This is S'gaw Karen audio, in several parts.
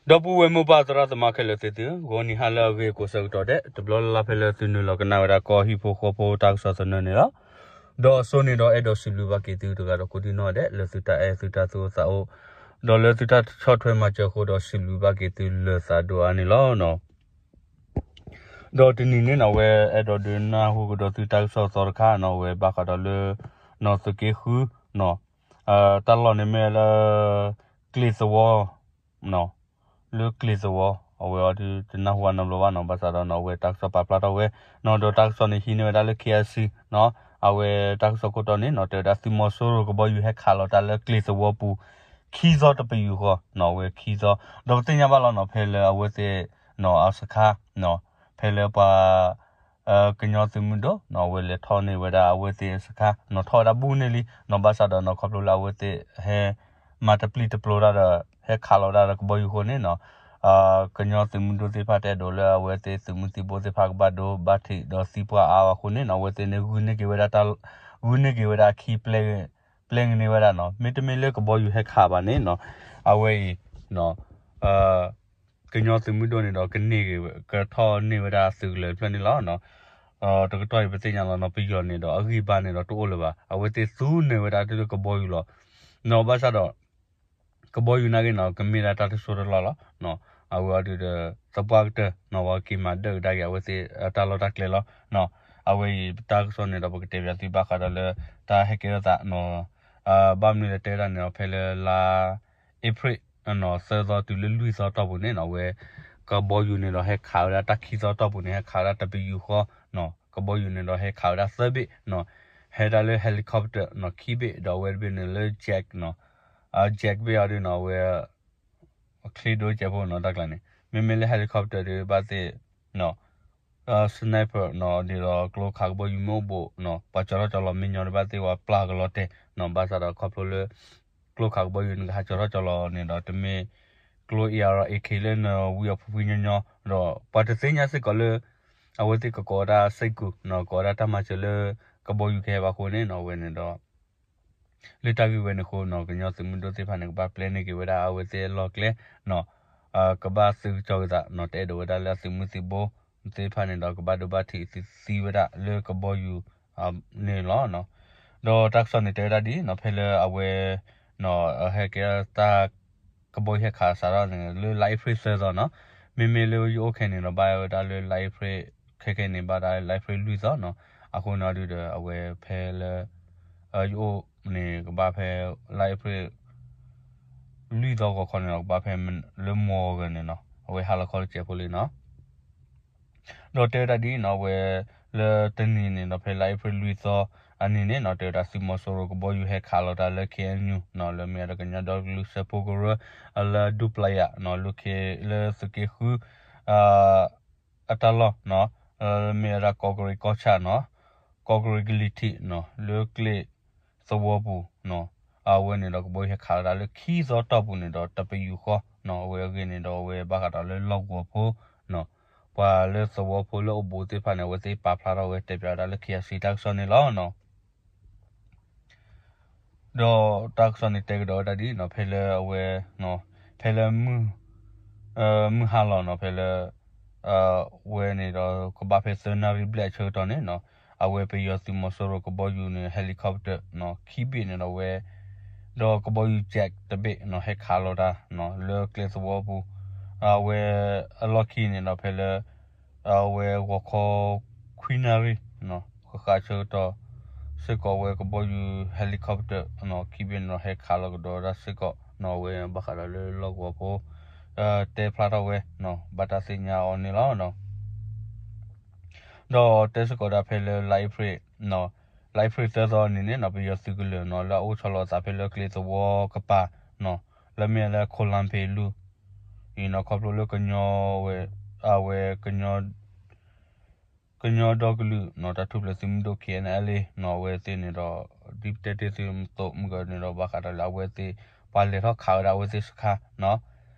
ဒီပုၢ်ဝဲၢ်မိၢ်ပၢ်သရၣ်သမါခဲလၢာ်သ့ၣ်သုဧၢ, ဂီၤနံၤဟါလၢအဂ့ၤကိးဆၢကတီၢ်ဒဲး တဘျီလၢ်လၢ်ဖဲလၢသုနုာ်လီၤကနၣ်ဝဲဒၣ်ကီၢ်ဟံၣ်ဖိဃီဖိတၢ်ကစီၣ်သနၢၣ်န့ၣ်လီၤ. ဒီးအစိန့ၣ်ဒီးအဲၣ်ဒိးစံးဘျုးဘၣ်က့ၤသုတဂၤဒီးကိးဒံနီၢ်ဒဲး လၢသုတၢ်အဲၣ်သုတၢ်သူၣ်အိၣ်သးအိၣ်, ဒီးလၢသုတၢ်ဆီၣ်ထွဲမၤစၢၤအဃိဒီးစံးဘျုးဘၣ်က့ၤသုလၢသးဒိၣ်အါန့ၣ်လီၤ. ဒီးတနံၤန့ၣ်နီၢ် အဝဲအဲၣ်ဒိးဒုးနၢ်ဟူကဒီးသုတၢ်ကစီၣ်သီတခါနီၢ် အဝဲဘၣ်ဃးဒီးလၢ နီၢ်သုးက့ဃု နီၢ် တၢ်လီၢ်န့ၣ်မ့ၢ်လၢ ကျ့သဝီ လၢကျ့သဝီ အဝဲအံၤဒုးတနၢ်ဟူဘၣ်နီတဘျီဘၣ်နီၢ် ဘၣ်ဆၣ်ဒီးနီၢ် အဝဲတၢ်ကစီၣ်ပာ်ဖျါထီၣ်ဝဲ နီၢ် ဒီးတၢ်ကစီၣ်န့ၣ်ဟံးန့ၢ်ဝဲဒၣ်လၢ K I C နီၢ် အဝဲတၢ်ကစီၣ်ခိၣ်တီန့ၣ်နီၢ် တဲဝဲဒၣ်သုးမီၤစိရိၤကဘီယူၤဟဲခးလီၤတၢ်လၢကျ့သဝီပူၤ ခံသီတပယူာ်ဃီ နီၢ် အဝဲခံသီ ဒီးပသ့ၣ်ညါဘၣ်လီၤနီၢ် ဖဲလၢအဝဲသ့ၣ် နီၢ် အစခါ နီၢ် ဖဲလၢပှၤ ကညီသုးမုၢ်ဒိၣ်နီၢ် အဝဲလဲၤထီၣ်န့ၢ်ဝဲဒၣ်အဝဲသ့ၣ်အစခါ နီၢ် ထီၣ်ဝဲဒၣ်ဘူးန့ၢ်လံနီၢ် ဘၣ်ဆၣ်ဒီးနီၢ် ခီဖျိလၢအဝဲသ့ၣ်ဟဲ မၤတပျံၤတပျိၤတၢ်ဒီး ဟဲခးလီၤတၢ်ဒီးကဘီယူၤအဃိန့ၣ်နီၢ် ကညီသုးမုၢ်ဒိၣ်သ့ၣ်တဖၣ်တအဲၣ်ဒိးလၢအဝဲသ့ၣ်သုးမုၢ်သံၣ်ဘိသ့ၣ်တဖၣ်ကဘၣ်ဒိဘၣ်ထံးဒီးသံပှၢ်အါအဃိန့ၣ်နီၢ် အဝဲသ့ၣ်န့ၣ် ဂုာ်န့ၢ်က့ၤဝဲဒၣ်တၢ် ဂုာ်န့ၢ်က့ၤဝဲဒၣ်အခံ ပျဲဂ့ၤန့ၢ်ဝဲဒၣ်နီၢ် မ့တမ့ၢ်လၢကဘီယူၤဟဲခးဘၣ်န့ၣ်နီၢ် အဝဲအံၤ ကညီသုးမုၢ်ဒိၣ်န့ၣ်ဒီး ကထီၣ်န့ၢ်ဝဲဒၣ်သုးကလၢၤတဖျၢၣ်န့ၣ်လီၤ. တကတီၢ်အံၤပသ့ၣ်ညါလီၤနီၢ် ပယီၤန့ၣ်ဒီးအဂံၢ်ဘါန့ၣ်ဒီးတအိၣ်လၢၤဘၣ် အဝဲသ့ၣ်သူန့ၢ်ဝဲဒၣ်လၢကဘီယူၤလီၤ. နီၢ် ဘၣ်ဆၣ်ဒီး ကဘီယူၤနာ်က့နီၢ် ကမ့ၢ်ဒၣ်တၢ်တစိၢ်တလီၢ်လီၤ. အဝဲအံၤဒုးဒီး သပှၢ်ကတၢၢ်နီၢ် ပှၤက့ၤမၤဒၢးကဒါက့ၤအဝဲသ့ၣ်တၢ်လီၢ်တၢ်ကျဲလီၤ. အဝဲအံၤတၢ်ကစီၣ်န့ၣ်ဒီး ပကတဲပၠးသုဘၣ်ဃးဒီးလၢ တၢ်ဟဲကဲထီၣ်သးနီၢ် ဘၣ်မနုၤလဲၣ်တဲဝဲဒၣ်န့ၣ်ဒီး ဖဲလၢလါ အ့ဖြ့ၣ် သၢသီတုၤလၢလွံၢ်သီတီၢ်ပူၤန့ၣ်နီၢ် အဝဲ ကဘီယူၤန့ၣ်ဒီးဟဲခးဝဲဒၣ်တၢ်ခံသီတီၢ်ပူၤန့ၣ် ဟဲခးဝဲဒၣ်တပယူာ်ဃီ ကဘီယူၤန့ၣ်ဒီးဟဲခးဝဲဒၣ်သၢဘ့ၣ် ဟဲဒၣ်လၢ helicopter နီၢ် ခံဘ့ၣ် ဒီးအဝဲတဘ့ၣ်န့ၣ်လၢ jet နီၢ် jet ဘ့ၣ်အံၤဒုးနီၢ် အဝဲ ချ့ဒိကဲးဖိနီၢ် တၢ်ကျါန့ၣ် မ့မ့ၢ်လၢ helicopter ဒုးဘၣ်သ့ၣ် sniper နီၢ် ဒ်သိးကျိခးကဘီယူၤမ့ၢ်အိၣ်ဘူးနီၢ် ပှၤကၠီၤထီၣ်ကၠီၤလီၤမ့ၢ်ညီဒုးဘၣ်သ့ၣ် ပှၤပျၢ်ကလီၤတဲာ်နီၢ် ဘၣ်ဆၣ်ဒီးခီဖျိလၢ ကျိခးကဘီယူၤန့ၣ် ကဟးကၠီၤထီၣ်ကၠီၤလီၤန့ၣ်ဒီး တမ့ၢ်ကျိ A R A K လၢနဝံအီၤဖှံဖှံညီညီ ဒီးပှၤတသ့ၣ်ညါစ့ၢ်ကီးလၢ အဝဲသ့ၣ်ကကိးဝဲဒၣ်စ့ၢ်ကီးနီၢ် ကိးဝဲဒၣ်တၢ်မၤစၢၤလၢ ကဘီယူၤကဟဲဘၣ်အဃိန့ၣ်နီၢ် အဝဲန့ၣ်ဒီး လၢတၢ်ဂ့ၢ်ဝဲန့ၣ်အဃိနီၢ် ကညီသုးမုၢ်ဒိၣ်သ့ၣ်တဖၣ်န့ၣ် ကဘၣ်ပျဲန့ၢ်က့ၤဝဲဒၣ်အဝဲသ့ၣ်အလီၢ်ကျဲနီၢ် ကဘၣ်သုးကစီၤက့ၤသးနီၢ် တအဲၣ်ဒိးဝဲဒၣ်လၢအသုးမုၢ်သံၣ်ဘိသ့ၣ်တဖၣ်န့ၣ်ဒီး ကဘၣ်ဒိဘၣ်ထံးသံဝဲဒၣ်လၢကဘီယူၤန့ၣ်လီၤ. ဒီးတၢ်ကစီၣ်န့ၣ်တဲဝဲဒၣ်ဒ်နီၢ် ဖဲလၢအဝဲ ဟဲကဲတၢ် ကဘီယူၤဟဲခးစးထီၣ်န့ၣ် လၢလါအ့ဖြ့ၣ်သၢသီနီၢ် မ့မ့ၢ်လၢယအိၣ်ခဲအံၤန့ၣ်ဒီး ဘၣ်ဝဲဒၣ်လၢလါအ့ဖြ့ၣ် ခဲခဲအံၤန့ၣ် ဘၣ်ဒၣ်လၢလါအ့ဖြ့ၣ်လွံၢ်သီနီၢ် အဃိန့ၣ်အံၤဒုးဒီး အဝဲဖဲလၢ ယအိၣ်န့ၣ် ကဘၣ်ဖဲ လါအ့ဖြ့ၣ် လွံၢ်သီဂီၤခီန့ၣ်ဒီး ကဘၣ်ဖဲလၢမီၢ်ဂီၤန့ၣ်နီၢ် အဝဲဟါလီၤခီလၢကဲးဖိလံနီၢ် ဒီးတဲဝဲဒၣ်ဒ်နီၢ် အဝဲ လၢတနံၤန့ၣ်ဒီး ဖဲလါအ့ဖြ့ၣ်လွံၢ်သီအနံၤန့ၣ်နီၢ် တဲဝဲဒၣ်သုးမီၤစိရိၤကဘီယူၤဟဲခးလီၤတၢ်လၢ K N U နီၢ် လၢမ့ၢ်ဝဲဒၣ်ကညီဒီကလုာ်စၢဖှိၣ်ကရၢ လၢဒူပျဲယၤနီၢ် လၢသုးက့ဃု အတၢ်လီၢ်နီၢ် လၢမ့ၢ်ဝဲဒၣ်ကီးကရ့းကီၢ်ဆၣ်နီၢ် ကီးကရ့းကလံၤထံးနီၢ် လၢကျ့သဝီပူၤနီၢ် အဝဲန့ၣ်ဒီးကဘီယူၤဟဲခးလီၤတၢ်လၢခံသီတီၢ်ပူၤန့ၣ်ဒီး တပယူာ်ဃီနီၢ် အဝဲအဂ့ၢ်န့ၣ်ဒီး အဝဲဘၣ်ဃးဒီးလၢလီၢ်ကဝီၤဖိနီၢ် ပှၤလၢသဝီဖိလၢအိၣ်ဘူးသ့ၣ်တဖၣ်န့ၣ် အဝဲသ့ၣ်ပာ်ဖျါထီၣ်ဝဲတဲပၠးဝဲဒၣ်လၢ K I C တၢ်ကစီၣ်န့ၣ်လီၤနီၢ်. ဒီးတၢ်ကစီၣ်န့ၣ်တဲကဒီးဝဲဒၣ်ဒ်နီၢ် ဖဲလၢအဝဲ ဖဲလၢ မုၢ်ဟါလီၤနီၢ် ဖဲလၢ ဝဲန့ၣ်ဒီး ကဘၣ်ဖဲသၢနၣ်ရံၣ်ဘျဲၣ်အဆၢကတီၢ်န့ၣ်နီၢ် အဝဲပယီၤသုးမီၤစိရိၤကဘီယူၤန့ၣ် helicopter နီၢ် ခံဘ့ၣ်န့ၣ်ဒီးဝဲ ဒီးကဘီယူၤ jet တဘ့ၣ်နီၢ် ဟဲခးလီၤတၢ်နီၢ် လၢကျဲသဝီပူၤ အဝဲအလီၢ်ခံန့ၣ်ဒီး ဖဲလၢ အဝဲဂီၤခီ ခွံနၣ်ရံၣ်နီၢ် ဃၣ်ဃၣ်ဆၢကတီၢ် စ့ၢ်ကီးဝဲကဘီယူၤ helicopter နီၢ် ခံဘ့ၣ်န့ၣ်ဒီး ဟဲခးလီၤကဒီးဝဲဒၣ်စ့ၢ်ကီးနီၢ် အဝဲဘၣ်ဃးဒီးလၢလီၢ်ကဝီၤဖိ တဲဖျါထီၣ်ဝဲနီၢ် ဘၣ်တၢ်သ့ၣ်ညါအီၤန့ၣ်လီၤ. ဒီးတဲစ့ၢ်ကီးဒၣ်ဖဲလၢလါအ့ဖြ့ၣ် လါအ့ဖြ့ၣ်သၢသီအနံၤန့ၣ်နီၢ် ပယီၤသုးကလၢၤနီၢ် လၢအအိၣ်ဆီလီၤအသးဖဲလၢကျဲသဝီကပၤနီၢ် လၢမ့ၢ်လၢ Colombey လူၢ်အံၤနီၢ် ခီဖျိလၢကညီဝဲ အဝဲ ကညီဒီကလုာ်နီၢ် တၢ်ထူၣ်ဖျဲးသုးမုၢ်ဒိၣ် K N L A နီၢ် အဝဲသ့ၣ်န့ၣ်ဒီး ဒ်ပတဲတ့ၢ်သုသိးမုၢ်ကီၢ်န့ၣ်ဒီး ဘၣ်ဃးဒီးလၢအဝဲသ့ၣ် ပှၤလဲၤထီၣ်ခးဝဲဒၣ်အဝဲသ့ၣ်စခါနီၢ်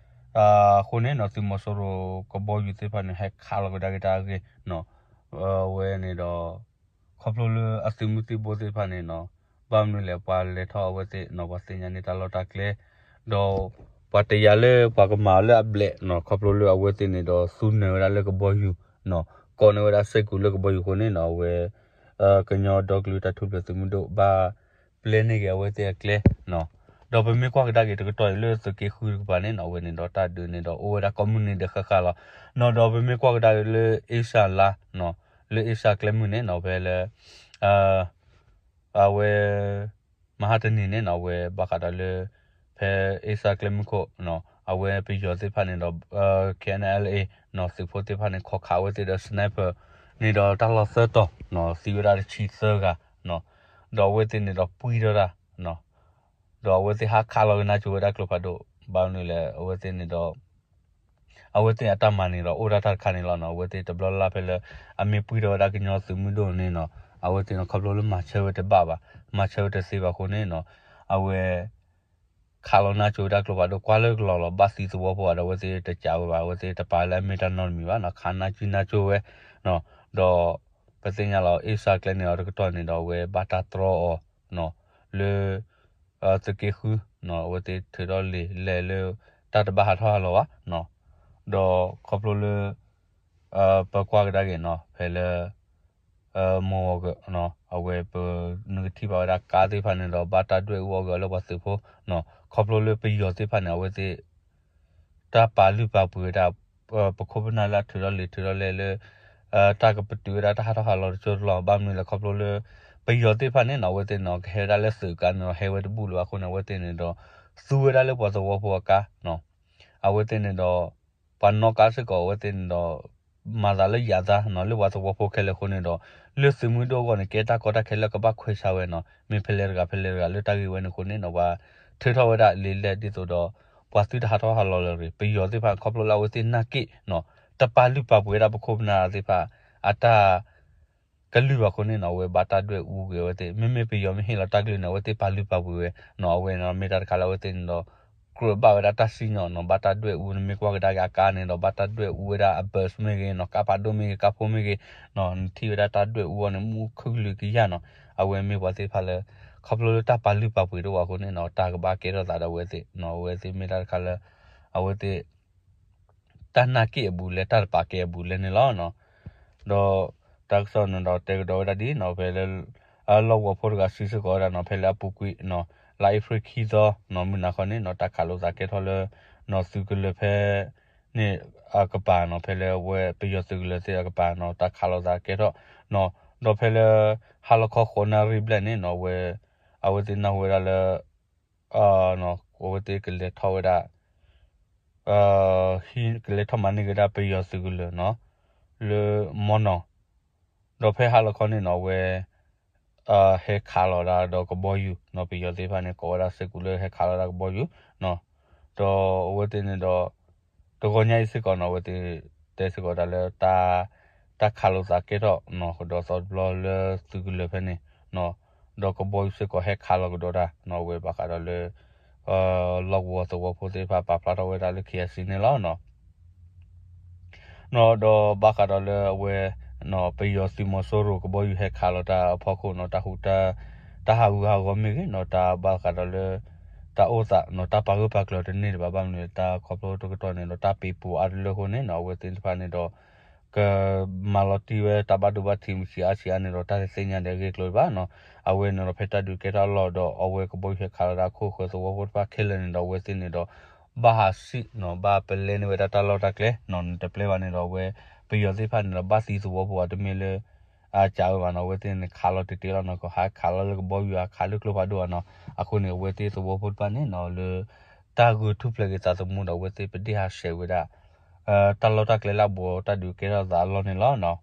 အဃိန့ၣ်နီၢ် သုးမီၤစိရိၤကဘီယူၤသ့ၣ်တဖၣ်န့ၣ် ဟဲခးလီၤကဒါက့ၤတၢ်အဂ့ၢ်နီၢ် အဝဲန့ၣ်ဒီး ခီဖျိလၢအသုးမုၢ်သံၣ်ဘိသ့ၣ်တဖၣ်န့ၣ်နီၢ် ဘၣ်မနုၤလဲၣ် ပှၤလဲၤထီၣ်အဝဲသ့ၣ်နီၢ် ပှၤသ့ၣ်ညါန့ၢ်တၢ်လီၢ်တၢ်ကျဲ ဒီး ပှၤတယာ်လၢပှၤကမၤအီၤလၢအဘျဲၣ်နီၤ, ခီဖျိလၢအဝဲသ့ၣ်န့ၣ်ဒီး သူနၢၤဝဲဒၣ်လၢကဘီယူၤနီၤ, ကိးန့ၢ်ဝဲဒၣ်စဲးကူးလၢကဘီယူၤအဃိန့ၣ်နီၤ, အဝဲ ကညီဒီကလုာ်တၢ်ထူၣ်ဖျဲးသုးမုၢ်ဒိၣ်ဘၣ်ပျဲန့ၢ်က့ၤအဝဲသ့ၣ်အကျဲနီၤ. ဒီးပမ့ၢ်ကွၢ်ကဒါက့ၤတကတီၢ်အံၤလၢသုးက့ဃုတကပၤန့ၣ်နီၤ, အဝဲန့ၣ်ဒီးတၢ်ဒုးန့ၣ်ဒီးအိၣ်ဝဲဒၣ်ကိးမုၢ်နံၤဒဲးဃၣ်ဃၣ်လီၤနီၤ. ဒီးပမ့ၢ်ကွၢ်ကဒါက့ၤလၢအ့စၢၣ်လါနီၤ, လၢအ့စၢၣ်ကျဲမုၢ်န့ၣ်နီၤ, ဖဲလၢ အဝဲ မဟါတနံၤန့ၣ်နီၤ, အဝဲဘၣ်ဃးဒီးလၢ ဖဲအ့စၢၣ်ကျဲမုၢ်ခိၣ်နီၤ, အဝဲပယီၤသ့ၣ်တဖၣ်န့ၣ်ဒီး KNLA နီၤ, သုးဖိသ့ၣ်တဖၣ်န့ၣ် ခိးခးအဝဲသ့ၣ်ဒီး sniper န့ၣ်ဒီးတၢ်လီၢ်သၢတီၤနီၤ, သံဝဲဒၣ်တဆံသၢဂၤနီၤ. ဒီးအဝဲသ့ၣ်န့ၣ်ဒီးပှံၢ်ထီၣ်တၢ်နီၤ, ဒီးအဝဲသ့ၣ်ဟးခးလီၤကနါကၠိဝဲဒၣ်ကျိဖးဒိၣ်, ဘၣ်မနုၤလဲၣ် အဝဲသ့ၣ်န့ၣ်ဒီး အဝဲသ့ၣ်အတၢ်မၤန့ၣ်ဒီးအိၣ်ဒၣ်တၢ်တခါန့ၣ်လီၤနီၤ. အဝဲသ့ၣ်တဘျီလၢ်လၢ်ဖဲလၢ အမ့ၢ်ပှံၢ်ထီၣ်ဝဲဒၣ်ကညီသုးမုၢ်ဒိၣ်န့ၣ်နီၤ, အဝဲသ့ၣ်န့ၣ် ခီဖျိလၢမၤဆၢဝဲတဘၣ်ဘၣ်, မၤဆၢဝဲတသ့ဘၣ်အဃိန့ၣ်နီၤ, အဝဲ ခးလီၤနါကၠိဝဲဒၣ်ကျိဖးဒိၣ် ကွၢ်လၢကလီၤလီၤ, ဘၣ်သံသဝီဖိဘၣ်ဒီး အဝဲသ့ၣ်တကးဝဲဘၣ်, အဝဲသ့ၣ်တပာ်လၢအမ့ၢ်တၢ်နီတမံၤဘၣ်နီၤ, ခးနါကၠိနါကၠိဝဲနီၤ. ဒီးပသ့ၣ်ညါလီၤ အ့စၢၣ်ကျဲန့ၣ်ဒီးတကတီၢ်န့ၣ်ဒီး အဝဲဘၣ်တၢ်တြီအီၤနီၤ, လၢ သုးက့ဃုနီၤ, အဝဲသ့ၣ်ထုးထီၣ်လံာ်လဲၢ်လၢ တၢ်တဘၣ်ဟးထီၣ်ဟးလီၤဘၣ်နီၤ. ဒီးခီဖျိလၢ ပကွၢ်ကဒါက့ၤနီၤ, ဖဲလၢ မီၢ်ဝီၤကၢၤနီၤ, အဝဲပ နကထံၣ်ဘၣ်ဝဲဒၣ်ကါသ့ၣ်တဖၣ်န့ၣ်ဒီး ဘၣ်တၢ်ဒွဲၣ်အူအီၣ်က့ၤအီၤလၢပှၤသုးဖိနီၤ. ခီဖျိလၢပယီၤသ့ၣ်တဖၣ်န့ၣ် အဝဲသ့ၣ် တၢ်ပာ်လုၢ်ပာ်ပှ့ၤဝဲဒၣ် ပခိၣ်ပနၢ်လၢအထုးထီၣ်လံာ်ထုးထီၣ်လဲၢ်လၢ တၢ်ကပတုာ်ဝဲဒၣ်တၢ်ဟးထီၣ်ဟးလီၤတစိၢ်တလီၢ်, ဘၣ်မနုၤလဲၣ် ခီဖျိလၢ ပယီၤသ့ၣ်တဖၣ်န့ၣ်နီၤ, အဝဲသ့ၣ်န့ၣ် ကဟဲဝဲဒၣ်လၢသုးကါန့ၣ်ဒီး ဟဲဝဲတဘူၣ်လၢၤဘၣ်အဃိန့ၣ် အဝဲသ့ၣ်န့ၣ်ဒီး သူဝဲဒၣ်လၢပှၤသဝီဖိအကါနီၤ. အဝဲသ့ၣ်န့ၣ်ဒီး ပှၤနီၣ်ကါစ့ၢ်ကီး အဝဲသ့ၣ်န့ၣ်ဒီး မၤသးလၢယၤသးနီၤ, လၢပှၤသဝီဖိခဲလၢာ်အဃိန့ၣ်ဒီး လၢသုးမုၢ်ဒိၣ်အဂီၢ်န့ၣ် ကဲတၢ်ကီတၢ်ခဲလၢကဘၣ်ခွဲးဆါဝဲနီၤ, မ့ၢ်ဖဲလဲၣ်တဂၤဖဲလဲၣ်တဂၤလၢတၢ်ဂ့ၢ်ဝဲန့ၣ်အဃိန့ၣ်နီၤ, ပှၤထုးထီၣ်ဝဲဒၣ်လံာ်လဲၢ်ဒ်သိးဒီး ပှၤသုတဟးထီၣ်ဟးလီၤလၢၤရံၣ်, ပယီၤသ့ၣ်တဖၣ် ခီဖျိလၢအဝဲသ့ၣ်နာ်က့ၣ်နီၤ, တပာ်လုၢ်ပာ်ပှ့ၤဝဲဒၣ်ပခိၣ်ပနၢ်သ့ၣ်တဖၣ် အတၢ် ကလုၢ်ဘၣ်အဃိန့ၣ်နီၤ, အဝဲဘၣ်တၢ်ဒွဲၣ်အူက့ၤအဝဲသ့ၣ်, မ့မ့ၢ်ပယီၤမ့ၢ်ဟ့ၣ်လီၤတၢ်ကလုၢ်န့ၣ် အဝဲသ့ၣ်ပာ်လုၢ်ပာ်ပှ့ၤဝဲနီၤ, အဝဲန့ၣ်မ့ၢ်တၢ်တခါလၢအဝဲသ့ၣ်န့ၣ်ဒီး ကြၢးဘၣ်ဝဲဒၣ်တၢ်စံၣ်ညီၣ်နီၤ, ဘၣ်တၢ်ဒွဲၣ်အူန့ၣ် မ့ၢ်ကွၢ်ကဒါက့ၤအကါန့ၣ်ဒီး ဘၣ်တၢ်ဒွဲၣ်အူဝဲဒၣ်အ bus မ့ၢ်ဂ့ၤနီၤ, ကါဖးဒိၣ်မ့ၢ်ဂ့ၤ ကါဖိမ့ၢ်ဂ့ၤနီၤ, နထံၣ်ဝဲဒၣ်တၢ်ဒွဲၣ်အူအီၤန့ၣ် မ့ၢ်အိၣ်ခုၣ်ကလုာ်ကယၢ်နီၤ, အဝဲမ့ၢ်ပှၤသ့ၣ်တဖၣ်လၢ ခီဖျိလၢတၢ်ပာ်လုၢ်ပာ်ပှ့ၤတအိၣ်ဘၣ်အဃိန့ၣ်နီၤ, တၢ်ကဘၣ်ကဲထီၣ်သးဒီးအဝဲသ့ၣ်နီၤ, အဝဲသ့ၣ်မ့ၢ်တၢ်တခါလၢ အဝဲသ့ၣ် တၢ်နာ်က့ၣ်အဘူးလဲ တၢ်တပာ်ကဲအဘူးလဲန့ၣ်လီၤနီၤ. ဒီးတၢ်ကစီၣ်န့ၣ်ဒီးတဲကဒီးဝဲဒၣ်ဒ်နီၤ, ဖဲလၢ လီၢ်ကဝီၤဖိတဂၤစံးစ့ၢ်ကီးဝဲဒၣ်နီၤ, ဖဲလၢအပူၤကွံာ်နီၤ, လါအ့ဖြ့ၣ်ခံသီနီၤ, မုၢ်နၤခီန့ၣ်နီၤ, တၢ်ခးလိာ်သးကဲထီၣ်လၢ နီၤ သုးကလၢၤဖဲန့ၣ်အကပၤနီၤ, ဖဲလၢအဝဲပယီၤသုးကလၢၤသ့ၣ်အကပၤနီၤ, တၢ်ခးလိာ်သးကဲထီၣ်နီၤ. ဒီးဖဲလၢ ဟါလီၤခီဃိးနၣ်ရံၣ်ဘျဲၣ်န့ၣ်နီၤ, အဝဲ အဝဲသ့ၣ်နၢ်ဟူဝဲဒၣ်လၢ အဝဲသ့ၣ်ကလဲၤထီၣ်ဝဲဒၣ် ဟံးကလဲၤထီၣ်မၤန့ၢ်က့ၤဒၣ်ပယီၤသုးကလၢၤနီၤ, လၢမီနီၤ, ဒီးဖဲဟါလီၤခီန့ၣ်နီၤ အဝဲ ဟဲခးလီၤဒၣ်ဒီးကဘီယူၤနီၤ, ပယီၤသ့ၣ်တဖၣ်န့ၣ် ကိးဝဲဒၣ်စဲးကူးလၢဟဲခးလီၤဒၣ်ကဘီယူၤနီၤ, ဒီးအဝဲသ့ၣ်န့ၣ်ဒီး တဂီၤညါအံၤစ့ၢ်ကီးနီၤ, အဝဲသ့ၣ်တဲစ့ၢ်ကီးဒၣ်လၢ တၢ်ခးလိာ်သးကဲထီၣ်နီၤ, ကဒီးသီတဘျီလၢသုးကလၢၤဖဲန့ၣ်နီၤ, ဒီးကဘီယူၤစ့ၢ်ကီးဟဲခးလီၤကဒီးတၢ်နီၤ, အဝဲဘၣ်ဃးဒီးလၢ လီၢ်ကဝီၤသဝီဖိသ့ၣ်တဖၣ်ပာ်ဖျါထီၣ်ဝဲဒၣ်လၢ ခ့ၣ်အဲၣ်စံၣ်န့ၣ်လီၤနီၤ. နီၤ ဒီးဘၣ်ဃးဒီးလၢအဝဲ ပယီၤသုးမီၤစိရိၤကဘီယူၤဟဲခးလီၤတၢ်အဖီခိၣ်နီၤ, တၢ်ဟူးတၢ် တၢ်ဟးဂူာ်ဟးဂီၤမ့ၢ်ဂ့ၤနီၤ, တၢ်ဘၣ်ဃးဒီးလၢ တၢ်အိၣ်သးနီၤ, တၢ်ပာ်ဂၢၢ်ပာ်ကျၢၤတန့ၢ်ဒံးဘၣ်, ဘၣ်မနုၤလဲၣ် တၢ်ခီဖျိတကတီၢ်န့ၣ်ဒီး တၢ်ပံးပူၤအါတလၢအဃိန့ၣ်နီၤ, အဝဲသ့ၣ်တဖၣ်န့ၣ်ဒီး ကမၤလီၤတံၢ်ဝဲတၢ်ဘၣ်ဒိဘၣ်ထံးမုၢ်ဆံးအါဆံးအါန့ၣ်ဒီး တၢ်တသ့ၣ်ညါဒီးအဂ့ၢ်အကျိၤဘၣ်နီၤ. အဝဲန့ၣ်ဒီး ဖဲတၢ်ဒုးကဲထီၣ်အလီၢ်ဒီး အဝဲကဘီယူၤဟဲခးလီၤဒၣ်ခိၣ်ဃၢၤသဝီဖိတဖၣ်ခဲလၢာ်န့ၣ်ဒီး အဝဲသ့ၣ်န့ၣ်ဒီး ဘၣ်ဟးစံၣ်နီၤ, ဘၣ်ပလဲန့ၢ်ဝဲဒၣ်တၢ်လီၢ်တၢ်ကျဲနီၤ, နတပျဲဘၣ်န့ၣ်ဒီး အဝဲပယီၤသ့ၣ်တဖၣ်န့ၣ်ဒီး ဘၣ်သံသဝီဖိအတမ့ၢ်လၢ အစးဝဲဘၣ်နီၤ, အဝဲသ့ၣ်န့ၣ်ခးလီၤတ့ၢ်တ့ၢ်လီၤနီၤ, ကဟးခးလီၤလၢကဘီယူၤ ဟးခးလၢကျိဖးဒိၣ်ဘၣ်နီၤ. အဃိန့ၣ် အဝဲသ့ၣ်သဝီဖိတဖၣ်န့ၣ်နီၤ လၢ တၢ်ဂုာ်ထူၣ်ဖျဲးက့ၤသးသမူဒီး အဝဲသ့ၣ်ပဒ့ၣ်ဟးဆှဲးဝဲဒၣ် တၢ်လီၢ်တၢ်ကျဲလၢအဘူးတၢ်ဒုးကဲထီၣ်သးအလီၢ်န့ၣ်လီၤနီၤ.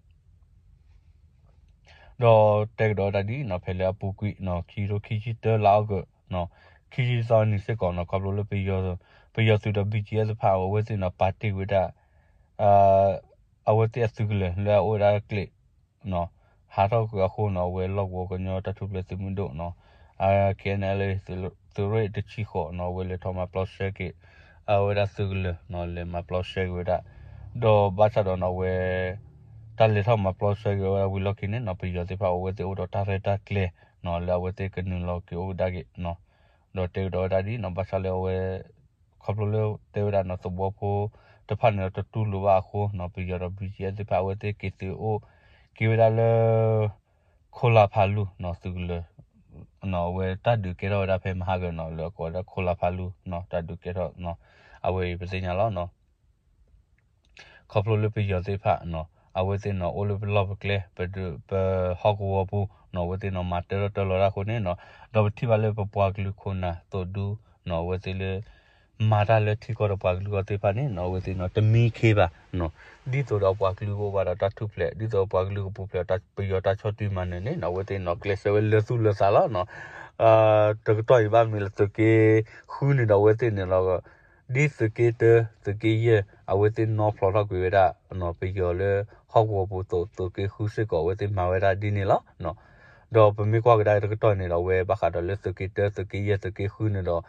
ဒီးတဲကဒီးဝဲဒၣ်ဒ်နီၤ, ဖဲလၢအပူၤကွံာ်နီၤ, ခံကထိခံဆံတၢ လါအီကူးနီၤ, ခံဆံသီနံၤစ့ၢ်ကီးနီၤ, ခီဖျိလၢပယီၤ ပယီၤသုးဒီး ဘံၣ်ကၠံအၢသ့ၣ်တဖၣ် အဝဲသ့ၣ်နီၤ ပာ်တ့ၢ်ဝဲဒၣ် အဝဲသ့ၣ်အသုးကလၢၤလၢအအိၣ်ဝဲဒၣ်ကျဲးနီၤ, ဟးထီၣ်ကွံာ်အဃိနီၤ, အဝဲလီၢ်ကဝီၤကညီတၢ်ထူၣ်ဖျဲးသုးမုၢ်ဒိၣ်နီၤ, ခဲအံၤန့ၣ်လၢ သုးရ့ၣ်တဆံဃိးနီၤ, အဝဲလဲၤထီၣ်မၤပျီဆှဲက့ၤ အဝဲဒၣ်သုးကလၢၤနီၤ, လဲၤမၤပျီဆှဲက့ၤဝဲဒၣ်, ဒီးဘၣ်ဆၣ်ဒီးနီၤ အဝဲ တၢ်လဲၤထီၣ်မၤပျီဆှဲက့ၤဝဲဒၣ်ဝံၤလီၢ်ခံန့ၣ်နီၤ, ပယီၤသ့ၣ်တဖၣ်အဝဲသ့ၣ်အိၣ်ဒီးတၢ်ရဲၣ်တၢ်ကျဲၤနီၤ, လၢအဝဲသ့ၣ်ကနုာ်လီၤက့ၤအိၣ်ကဒါက့ၤနီၤ, ဒီးတဲကဒီးဝဲဒၣ်ဒ်နီၤ, ဘၣ်ဆၣ်လၢအဝဲ ခ ခီဖျိလၢတဲဝဲဒၣ်နီၤ သဝီဖိတဖၣ်န့ၣ်ဒီးတတူၢ်လိာ်ဘၣ်အဃိနီၤ ပယီၤဒီး ဘီကၠံအဲၣ်သ့ၣ်တဖၣ် အဝဲသ့ၣ်က့ၤသုးအိၣ်က့ၤဝဲဒၣ်လၢ ခိလါဖးလူၢ်နီၤ သုးကလၢၤ အဝဲတၢ်ဒုးကဲထီၣ်ဝဲဒၣ်ဖဲမဟါဂၤနီၤ လၢအကိးဝဲဒၣ်ခိလါဖးလူၢ်နီၤ တၢ်ဒုးကဲထီၣ်နီၤ အဝဲအံၤပသ့ၣ်ညါလီၤနီၤ ခီဖျိလၢပယီၤသ့ၣ်တဖၣ်နီၤ အဝဲသ့ၣ်နီၤ အိၣ်လၢပလီၢ်ပကျဲ ပဒုး ပဟီၣ်ကဝီၤပူၤနီၤ အဝဲသ့ၣ်နီၤ မၤတၢထီၣ်တၢလီၤတၢ်အဃိန့ၣ်နီၤ ဒီးပထံၣ်ဘၣ်လၢပပှၤကလုာ်ခိၣ်နၢ်သိးဒူနီၤ အဝဲသ့ၣ်လၢ မၤတၢ်လၢထံကီၢ်ဒီးပှၤကလုာ်အဂီၢ်သ့ၣ်တဖၣ်န့ၣ်နီၤ အဝဲသ့ၣ်နီၤ တမံခ့ဘၣ်နီၤ ဒ်သိးဒီးပှၤကလုာ်ကအိၣ်ဘၣ်ဒီးတၢ်ထူၣ်ဖျဲး ဒ်သိးပှၤကလုာ်ကပူၤဖျဲး ပယီၤတၢ်ဆီၣ်တံၢ်မၤနၢၤန့ၣ်နီၤ အဝဲသ့ၣ်နီၤ ကျဲးစၢးဝဲလၢသူၣ်လၢသးလီၤနီၤ တကတီၢ်အံၤဘၣ်မနုၤလဲၣ် သုးက့ဃုန့ၣ်ဒီး အဝဲသ့ၣ်န့ၣ်လီၤ ဒ်သုးက့တၢ သုးက့ယဲၢ် အဝဲသ့ၣ်နီၣ်ဖျိးထီၣ်ကွံာ်ဝဲဒၣ်နီၤ ပယီၤလၢဟီၣ်ကဝီၤပူၤသိး သုးက့ဃုစ့ၢ်ကီး အဝဲသ့ၣ်မၤဝဲဒၣ်ဒ်န့ၣ်လီၤ. ဒီးပမ့ၢ်ကွၢ်ကဒါတကတီၢ်န့ၣ်ဒီး အဝဲဘၣ်ဃးဒီးလၢသုးက့တၢ သုးက့ယဲၢ် သုးက့ဃုန့ၣ်ဒီး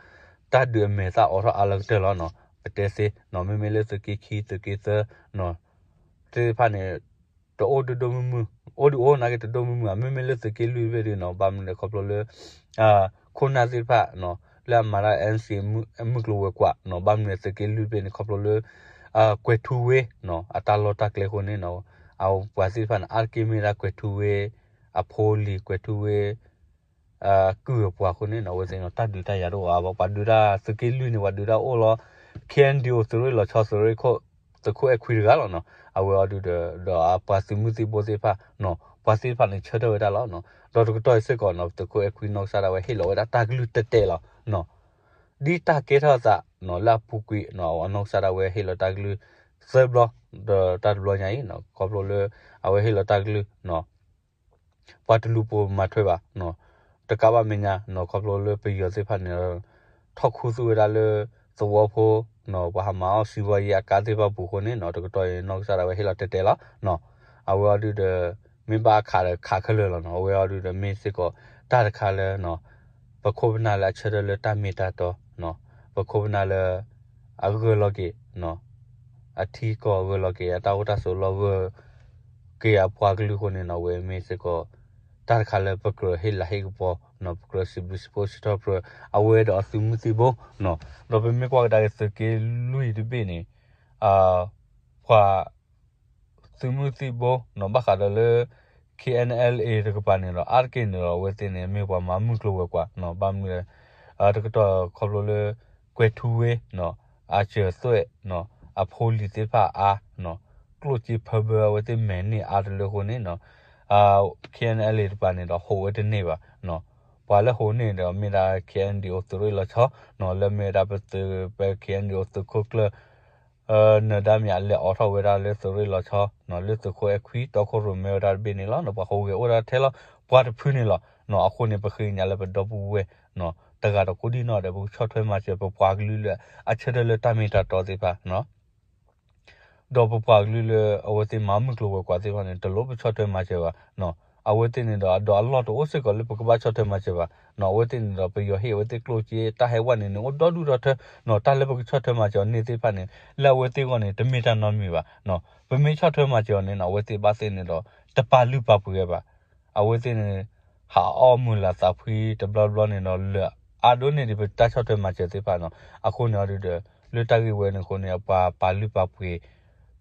တၢ်ဒုးအမဲာ်သၣ်အိးထီၣ်အါလၢကတၢၢ်လီၤနီၤ ပတဲသ့နီၤ မ့မ့ၢ်လၢသုးက့ခံ သုးက့သၢနီၤ သ့ၣ်တဖၣ်န့ၣ် တအိၣ်ဒိၣ်ဒိၣ်မုၢ်မုၢ် အိၣ်ဒုးအိၣ်နာ်က့တဒိၣ်မုၢ်မုၢ် မ့မ့ၢ်လၢသုးက့လွံၢ်တဘ့ၣ်ဒုးနီၤ ဘၣ်မနုၤလဲၣ်ခီဖျိလၢ ခိၣ်နၢ်သ့ၣ်တဖၣ်နီၤ လၢအမၤတၢ် NCA မုၢ်ကျိၤဝဲၤကွာ်နီၤ ဘၣ်မနုၤလဲၣ်သုးက့လွံၢ်တဘ့ၣ်န့ၣ် ခီဖျိလၢ ကွဲၤထူဝ့နီၤ အတၢ်လီၢ်တၢ်ကျဲအဃိန့ၣ်နီၤ အပှၤသ့ၣ်တဖၣ်န့ၣ် အါတက့ၢ်မ့ၢ်ဒၣ်ကွဲၤထူဝ့ အဖိလံၤ ကွဲၤထူဝ့ ကုၢ်အပှၤအဃိန့ၣ်နီၤ အဝဲသ့ၣ်နီၤ တၢ်ဒုးတၢ်ယၤတအိၣ်အါဘၣ် ပှၤဒုးတၢ်သုးက့လွံၢ်န့ၣ် ပှၤဒုးတၢ်အိၣ်လီၤ KNDO သုးရ့ၣ်လီၤဆီ သုးရ့ၣ်ခိၣ် သုးခိၣ်အဲၣ်ခွံတဂၤလီၤနီၤ အဝဲအီၤဒုးဒီး ဒီးအပှၤသုးမုၢ်သံၣ်ဘိသ့ၣ်တဖၣ်နီၤ ပှၤသ့ၣ်တဖၣ်န့ၣ် ဆၢထၢၣ်ဝဲဒၣ်လီၤနီၤ ဒီးတကတီၢ်အံၤစ့ၢ်ကီးနီၤ သုးခိၣ်အဲၣ်ခွံနီၢ်ကစၢ်ဒၣ်ဝဲဟ့ၣ်လီၤဝဲဒၣ်တၢ်ကလုၢ်တဲာ်တဲာ်လီၤနီၤ ဒ်တၢ်ကဲထီၣ်အသးနီၤ လၢအပူၤကွံာ်နီၤ အနီၢ်ကစၢ်ဒၣ်ဝဲဟ့ၣ်လီၤတၢ်ကလုၢ် သၢဘျီ ဒီးတၢ်တဘျီညါအံၤနီၤ ခီဖျိလၢ အဝဲဟ့ၣ်လီၤတၢ်ကလုၢ်နီၤ ပှၤတလူၤပိာ်မၤထွဲဘၣ်နီၤ တကးဘၣ်မဲာ်ညါနီၤ ခီဖျိလၢပယီၤသ့ၣ်တဖၣ်န့ၣ်ဒီး ထီၣ်ခူသူၣ်ဝဲဒၣ်လၢ သဝီဖိနီၤ ပှၤဟးမၤအီၣ်စံးဝီယံၤအကါသ့ၣ်တဖၣ်ပူၤအဃိန့ၣ်နီၤ တကတီၢ်အံၤနီၢ်ကစၢ်ဒၣ်ဝဲဟ့ၣ်လီၤတဲာ်တဲာ်လီၤနီၤ အဝဲအီၤဒုးဒီး မ့ၢ်ဘၣ်အခးဒီးခးခဲလၢာ်လီၤနီၤ အဝဲအီၤဒုးဒီးမ့ၢ်စ့ၢ်ကီး တၢ်တခါလၢနီၤ ပခိၣ်ပနၢ်လၢအဆၢထၢၣ်လၢတၢ်မ့ၢ်တၢ်တီနီၤ ပခိၣ်ပနၢ်လၢ အဂၢၢ်လီၤက့ၤနီၤ အထံကီၢ်ဂၢၢ်လီၤက့ၤ အတၢ်အိၣ်တၢ်ဆိးလီၢ်ဂၢၢ်က့ၤအပှၤကလုာ်အဃိန့ၣ်နီၤ အဝဲမ့ၢ်စ့ၢ်ကီး တၢ်တခါလၢပကြၢးဟ့ၣ်လၤဟ့ၣ်ကပီၤနီၤ ပကြၢးစံးဘျုးစံးဖှိၣ်စံးထီၣ်ပတြၢၤ အဝဲဒီးအသုးမုၢ်သံၣ်ဘိနီၤ ဒီးပမ့ၢ်ကွၢ်ကဒါက့ၤသုးက့လွံၢ်တဘ့ၣ်န့ၣ် ပှၤ သုးမုၢ်သံၣ်ဘိနီၤ ဘၣ်ဃးဒီးလၢ KNLA တကပၤန့ၣ်ဒီး အါတက့ၢ်န့ၣ်ဒီး အဝဲသ့ၣ်န့ၣ် မ့ၢ်ပှၤမၤမုၢ်ကျိၤဝဲၤကွာ်နီၤ ဘၣ်မနုၤလဲၣ် တကတီၢ်ခီဖျိလၢ ကွဲၤထူဝ့နီၤ အစၢၤသွဲၣ်နီၤ အဖိလံၤသ့ၣ်တဖၣ်အါနီၤ ကျိၣ်စ့ဖၢဘၢအဝဲသ့ၣ်မဲာ်န့ၢ်အါတလၢအဃိန့ၣ်နီၤ KNLA တကပၤန့ၣ်ဒီး ဟူးဝဲတန့ၢ်ဘၣ်နီၤ ပှၤလၢဟူးန့ၢ်ဒီးမ့ၢ်ဒၣ် KNDO သုးရ့ၣ်လီၤဆီနီၤ လၢမ့ၢ်ဒၣ်ပသုး ပ KNDO သုးခိၣ်ကျၢၢ် နၢၤဒါမ့ၢ်အလဲၤအိးထီၣ်ဝဲဒၣ်လၢသုးရ့ၣ်လီၤဆီနီၤ လၢသုးခိၣ်အဲၣ်ခွံတီခိၣ်ရိၣ်မဲဝဲဒၣ်တဘ့ၣ်န့ၣ်လီၤနီၤ ပှၤဟူးဂဲၤအိၣ်ဒၣ်ထဲလီၤ ပှၤတဖုန့ၣ်လီၤနီၤ အဃိန့ၣ် ပဃ့ကညးလၢပဒီပုၢ်ဝဲၢ်နီၤ တဂၤဒီးကိးဒံနီၢ်ဒဲး ပကဆီၣ်ထွဲမၤစၢၤ ပပှၤကလုာ်လၢအဆၢထၢၣ်လၢတၢ်မ့ၢ်တၢ်တီသ့ၣ်တဖၣ်နီၤ ဒီးပပှၤကလုာ်လၢအဝဲသ့ၣ်မၤမုၢ်ကျိၤဝဲၤကွာ်သ့ၣ်တဖၣ်န့ၣ် တလိၣ်ပဆီၣ်ထွဲမၤစၢၤဘၣ်နီၤ အဝဲသ့ၣ်န့ၣ်ဒီး အဒီးအလီၢ်တအိၣ်စ့ၢ်ကီးလၢပကဘၣ်ဆီၣ်ထွဲမၤစၢၤဘၣ်နီၤ အဝဲသ့ၣ်န့ၣ်ဒီး ပယီၤဟ့ၣ်အဝဲသ့ၣ်ကျိၣ်စ့တၢ်ဟဲဝဲန့ၣ်န့ၣ် အိၣ်ဒီဒူၣ်ဒီထၢနီၤ တၢ်လၢပကဆီၣ်ထွဲမၤစၢၤအီၤန့ၣ်သ့ၣ်တဖၣ်န့ၣ် လၢအဝဲသ့ၣ်အဂီၢ်န့ၣ် တမ့ၢ်တၢ်နီတမံၤဘၣ်နီၤ ပမ့ၢ်ဆီၣ်ထွဲမၤစၢၤအီၤန့ၣ်နီၤ အဝဲသ့ၣ်ဘၣ်သ့ၣ်န့ၣ်ဒီး တပာ်လုၢ်ပာ်ပှ့ၤဝဲဘၣ် အဝဲသ့ၣ်န့ၣ် ဟးအီၣ်မုာ်လၤသးဖှံတဘျီဘျီန့ၣ်ဒီး လၢအါဒိၣ်န့ၢ်ဒံးပတၢ်ဆီၣ်ထွဲမၤစၢၤသ့ၣ်တဖၣ်နီၤ အဃိန့ၣ်အီၤဒုးဒီး လၢတၢ်ဂ့ၢ်ဝဲန့ၣ်အဃိန့ၣ် ပှၤပာ်လုၢ်ပာ်ပှ့ၤ